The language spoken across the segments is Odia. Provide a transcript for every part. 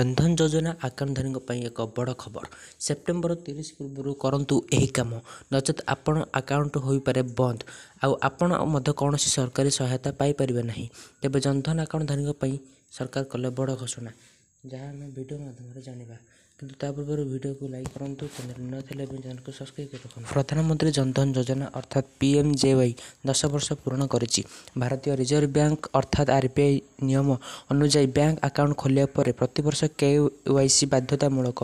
ଜନଧନ ଯୋଜନା ଆକାଉଣ୍ଟଧାରୀଙ୍କ ପାଇଁ ଏକ ବଡ଼ ଖବର। ସେପ୍ଟେମ୍ବର 30 ପୂର୍ବରୁ କରନ୍ତୁ ଏହି କାମ, ନଚେତ୍ ଆପଣ ଆକାଉଣ୍ଟ ହୋଇପାରେ ବନ୍ଦ ଆଉ ଆପଣ ମଧ୍ୟ କୌଣସି ସରକାରୀ ସହାୟତା ପାଇପାରିବେ ନାହିଁ। ତେବେ ଜନଧନ ଆକାଉଣ୍ଟଧାରୀଙ୍କ ପାଇଁ ସରକାର କଲେ ବଡ଼ ଘୋଷଣା, ଯାହା ଆମେ ଭିଡ଼ିଓ ମାଧ୍ୟମରେ ଜାଣିବା। କିନ୍ତୁ ତା ପୂର୍ବରୁ ଭିଡ଼ିଓକୁ ଲାଇକ୍ କରନ୍ତୁ, ଚ୍ୟାନେଲ୍ ନୂଆ ଥିଲେ ବି ଚ୍ୟାନେଲକୁ ସବସ୍କ୍ରାଇବ୍ କରି ରଖନ୍ତୁ। ପ୍ରଧାନମନ୍ତ୍ରୀ ଜନଧନ ଯୋଜନା ଅର୍ଥାତ୍ PMJY 10 ବର୍ଷ ପୂରଣ କରିଛି। ଭାରତୀୟ ରିଜର୍ଭ ବ୍ୟାଙ୍କ ଅର୍ଥାତ୍ RBI ନିୟମ ଅନୁଯାୟୀ ବ୍ୟାଙ୍କ ଆକାଉଣ୍ଟ ଖୋଲିବା ପରେ ପ୍ରତିବର୍ଷ KYC ବାଧ୍ୟତାମୂଳକ।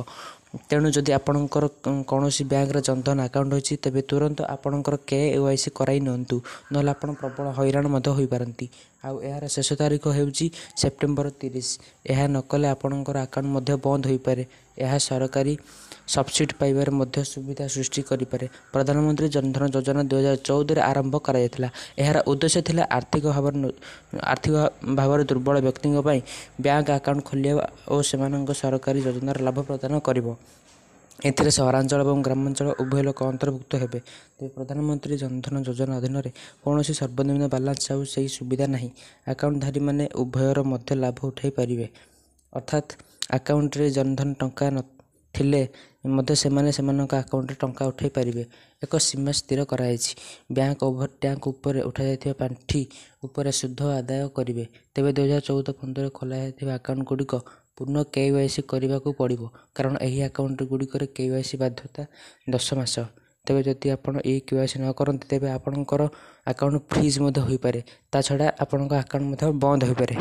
ତେଣୁ ଯଦି ଆପଣଙ୍କର କୌଣସି ବ୍ୟାଙ୍କରେ ଜନଧନ ଆକାଉଣ୍ଟ ହୋଇଛି, ତେବେ ତୁରନ୍ତ ଆପଣଙ୍କର KYC କରାଇ ନିଅନ୍ତୁ, ନହେଲେ ଆପଣ ପ୍ରବଳ ହଇରାଣ ମଧ୍ୟ ହୋଇପାରନ୍ତି। ଆଉ ଏହାର ଶେଷ ତାରିଖ ହେଉଛି ସେପ୍ଟେମ୍ବର 30। ଏହା ନକଲେ ଆପଣଙ୍କର ଆକାଉଣ୍ଟ ମଧ୍ୟ ବନ୍ଦ ହୋଇପାରେ। ଏହା ସରକାରୀ ସବସିଡି ପାଇବାରେ ମଧ୍ୟ ସୁବିଧା ସୃଷ୍ଟି କରିପାରେ। ପ୍ରଧାନମନ୍ତ୍ରୀ ଜନଧନ ଯୋଜନା 2014ରେ ଆରମ୍ଭ କରାଯାଇଥିଲା। ଏହାର ଉଦ୍ଦେଶ୍ୟ ଥିଲା ଆର୍ଥିକ ଭାବରେ ଦୁର୍ବଳ ବ୍ୟକ୍ତିଙ୍କ ପାଇଁ ବ୍ୟାଙ୍କ ଆକାଉଣ୍ଟ ଖୋଲିବା ଓ ସେମାନଙ୍କ ସରକାରୀ ଯୋଜନାର ଲାଭ ପ୍ରଦାନ କରିବ। ଏଥିରେ ସହରାଞ୍ଚଳ ଏବଂ ଗ୍ରାମାଞ୍ଚଳ ଉଭୟ ଲୋକ ଅନ୍ତର୍ଭୁକ୍ତ ହେବେ। ତେବେ ପ୍ରଧାନମନ୍ତ୍ରୀ ଜନଧନ ଯୋଜନା ଅଧୀନରେ କୌଣସି ସର୍ବନିମ୍ନ ବାଲାନ୍ସ ଆଉ ସେହି ସୁବିଧା ନାହିଁ। ଆକାଉଣ୍ଟଧାରୀମାନେ ଉଭୟର ମଧ୍ୟ ଲାଭ ଉଠାଇ ପାରିବେ, ଅର୍ଥାତ୍ ଆକାଉଣ୍ଟରେ ଜନଧନ ଟଙ୍କା ନଥିଲେ ମଧ୍ୟ ସେମାନେ ସେମାନଙ୍କ ଆକାଉଣ୍ଟରେ ଟଙ୍କା ଉଠାଇ ପାରିବେ। ଏକ ସୀମା ସ୍ଥିର କରାଯାଇଛି। ବ୍ୟାଙ୍କ ଓଭର ଟ୍ୟାଙ୍କ ଉପରେ ଉଠାଯାଇଥିବା ପାଣ୍ଠି ଉପରେ ସୁଧ ଆଦାୟ କରିବେ। ତେବେ 2014-15ରେ ଖୋଲାଯାଇଥିବା ଆକାଉଣ୍ଟ ଗୁଡ଼ିକ ପୁନଃ KYC କରିବାକୁ ପଡ଼ିବ, କାରଣ ଏହି ଆକାଉଣ୍ଟ ଗୁଡ଼ିକରେ KYC ବାଧ୍ୟତା 10 ମାସ। ତେବେ ଯଦି ଆପଣ ଏହି KYC ନ କରନ୍ତି, ତେବେ ଆପଣଙ୍କର ଆକାଉଣ୍ଟ ଫ୍ରିଜ୍ ମଧ୍ୟ ହୋଇପାରେ। ତା ଛଡ଼ା ଆପଣଙ୍କ ଆକାଉଣ୍ଟ ମଧ୍ୟ ବନ୍ଦ ହୋଇପାରେ।